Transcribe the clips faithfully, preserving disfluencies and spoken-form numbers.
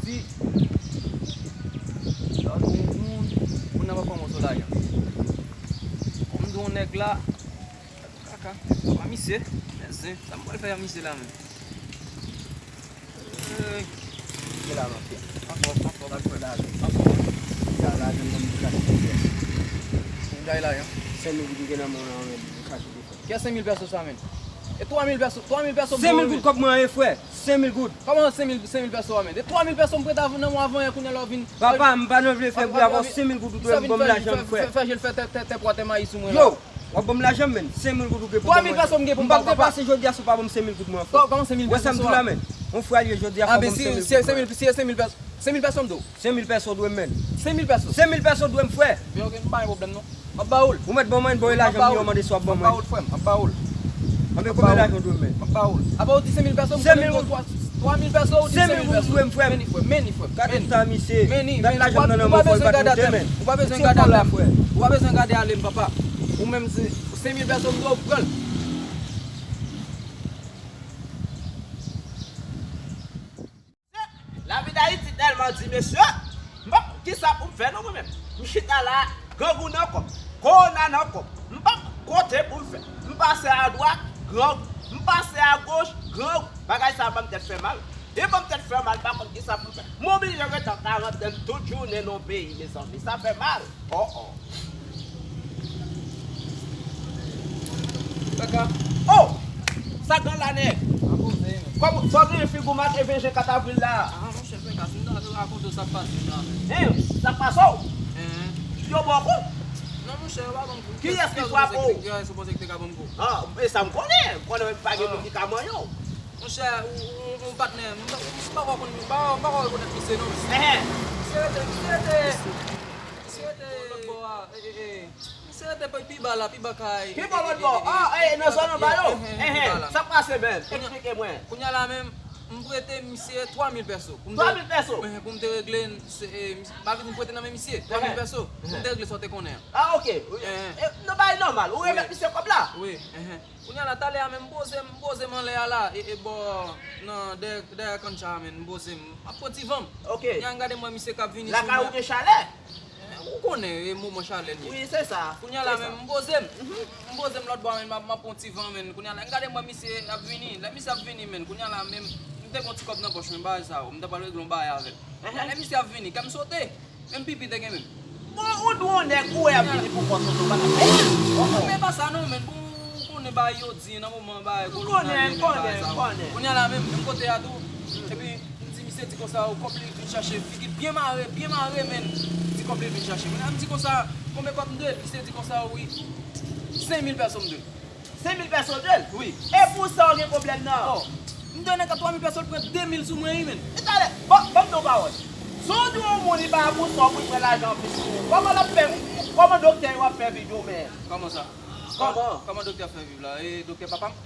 Di, sa w di yon moun, moun nan pa pran mòso lajan. Kòm m di yon nèg la, kaka, pa misye, men zen, sa m pral fè a misye la menm? Ey, misye la, mafya. Anfòm, anfòm, anfòm, anfòm. Sa lajan nan m kache defè. Ou bay lajan? Senk mil goud m gen nan men w la, men m kache defè. Kiyès senk mil pèso sa, menm? E twa mil pèso, twa mil pèso m dwe w, menm. Senk mil goud kòb mwen an ye, frè. Senk mil goud. Kòman senk mil, senk mil pèso a, menm? E twa mil pèso m prete nan men w avan yè, kounye a la w vin. Papa, m pa nan vle fè bri avè w, senk mil goud ou dwe m ban m lajan m, frè. Fè je l fè tè, tè, tè pwa, tè mayi sou mwen la. Yo, w ap ban m lajan m, menm. Senk mil goud ou dwe pou ban mwen. Twa mil pèso m gen pou m ba w, papa. M p ap depase jodi a si w pa ban m senk mil goud mwen, frè. Kò-, kòman senk mil pèso sa? Wè sa m di w la, menm. Yon frè al ye jodi a, fò w ban m senk mil goud mwen. A, men si, si e senk mil, si e senk mil pèso, senk mil pèso m dwe w. Senk mil pèso? Senk mil pèso. Senk mil pèso w dwe m, frè. Men ok, m pa gen pwoblèm non. M ap ba ou l. Ou mèt ban mwen, ban w lajan m, yo mande si w ap ban mwen. M ap ba ou l, frè m, m ap ba ou l. Anben, konbyen lajan w dwe m, menm? M ap ba ou l. Apa w di senk mil pèso, m konnen m dwe twa, twa mil pèso, ou di senk mil pèso. Senk mil goud m dwe m, frè m. Meni, frè m, meni, frè m. Gade ta misye. Meni, dat lajan m nan nan men w, fò l pa t monte, menm. Ou pa bezwen gade atè m. Ou pa bezwen gade ale m, papa. Ou menm, se senk mil pèso m dwe w, pran l. Lavi Dayiti tèlman di, mesye. M pa konn kisa pou m fè non, mwen menm. M chita la, grangou nan kò m, kowona nan kò m. M pa konn kote pou m fè. M pase adwat, grangou. M pase agoch, grangou. Bagay sa a ban m tèt fè mal. E ban m tèt fè mal, m pa konn kisa pou m fè. M oblije ret an karantèn tout jounen nan yon peyi, mezanmi. Sa fè mal. Oh, oh. Kaka. Oh! Sa k gen la, nèg? Kòman sa w genyen figi w make venjis kat avril la? Ah, monchè, frè, kase m nan rakonte w sa k pase m la, men. Hein? Sa k pase w? Hein? Yo ba w kou? Non, monchè, yo pa ban m kou. Kiyès ki frape w? Kiyès ou panse ki te ka ban m kou? Ah, e sa m konnen. M konnen pa gen moun ki ka manyen w. Monchè, ou, ou, ou patnè, m pa, m pa kwè konn, m pa, m pa kwè rekonèt misye, non. Hein, hein. Misye rete, misye rete, misye rete lòt bò a, e, e, e. Misye rete pi ba la, pi ba kay. Pi ba lòt bò. Ah, eh, nan zòn anba yo. Sa k pase menm? Eksplike mwen. Kounye a la menm, m prete misye twa mil pèso. Twa mil pèso? Pou m te regle, se, eh, m pa vin prete nan men misye. Twa mil pèso. Pou m te regle sa w te konnen an. Ah, ok. Eh, nan bagay nòmal. Ou remèt misye kòb la? Wi. Kounye a la, talè a menm, m poze m, m poze m anlè a la, e, e bò, nan, dèyè, dèyè kancha a menm, m poze m, m ap pran ti van m. Ok. Kounye a, m gade m wè misye k ap vini sou mwen. Lakay ou gen chalè? Eh, ou konnen, e moman chalè l ye. Wi, se sa. Kounye a la menm, m poze m. M poze m lòt bò a menm, m ap, m ap pran ti van menm. Kounye a la, m gade m wè misye ap vini. Lè misye ap vini menm, kounye a la menm, m te gen yon ti kòb nan pòch mwen, bagay sa yo. M ta pral regle yon bagay avè l. Lè misye ap vini, kè m sote. Menm pipi te gen menm. Bon, ou di yon nèg ou wè ap vini pou kont ou, pa t ap fè anyen. Bon, men pa sa non, men bon, ou konnen bagay yo di nan moman bagay kolona yo, men bagay sa yo. Kounye a la menm, menm kote a tou, epi m di misye di konsa, kòb li vin chache, figi byen mare, byen mare, men di kòb li vin chache. Kounye a m di konsa, konbyen kòb m dwe? Misye di konsa, wi, senk mil pèso m dwe. Senk mil pèso dwe l? Wi. E pou sa w gen pwoblèm nan? Oh. M te nèg a twa mil pèso, l pran de mil sou mwen, wi, menn. E talè, bon, ban m di w pawòl. Si w di yon moun li pa gen bouson pou l pran lajan anplis sou ou, kòman l ap fè, kòman doktè yo ap fè viv yo, menn? Kòman sa? Kòman? Kòman doktè ap fè viv la? E doktè papa m?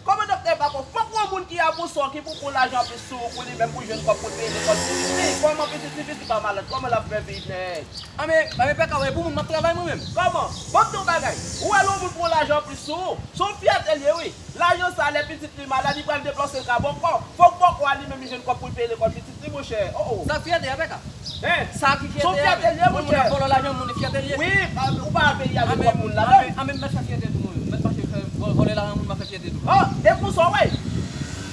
Kòman doktè papa w? Fòk yon moun ki gen bouson ki pou pran lajan anplis sou ou pou li menm pou jwenn kòb pou l peye lekòl pitit li. Kòman pitit li, pitit li pa malad? Kòman l ap fè viv, nèg? Anben, anben, pè Kawè, pou moun m ap travay mwen menm. Kòman? Bon, m di w bagay. Ou wè lè yon moun pran lajan anplis sou ou, se yon fyète l ye, wi. Lajan sa, lè pitit li malad, li pral deplase l ka bòkò. Fòk bòkò a li menm li jwenn kòb pou l peye lekòl pitit li, monchè. Oh, oh. Sa fyète a, pè Ka? Hein? Sa ki fyète a, men. Se yon fyète l ye, monchè. Moun ap vòlò lajan moun, e fyète l ye. Wi, ou pa wè peyi a gen twòp moun ladan l. Anben, anben, m mèt fè fyète tou, mwen. M mèt mache fè vò-, vòlè lajan moun, m ap fè fyète tou. Oh, e pou sa, wi.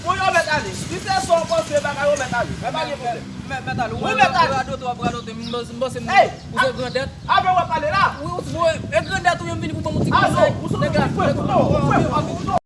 Pou yo mèt ale. Si se sa w panse, bagay yo mèt ale. Men pa gen pwoblèm. Mèt, mèt ale. Ou mèt ale. Ou radote, w ap radote. M panse, m panse m, ou se grandèt. Avè w ap pale la. Wi, ou, bon, e grandèt ou ye m vini pou ban m yon ti konsèy. Nèg la, ou fè, ou fè, ou fè.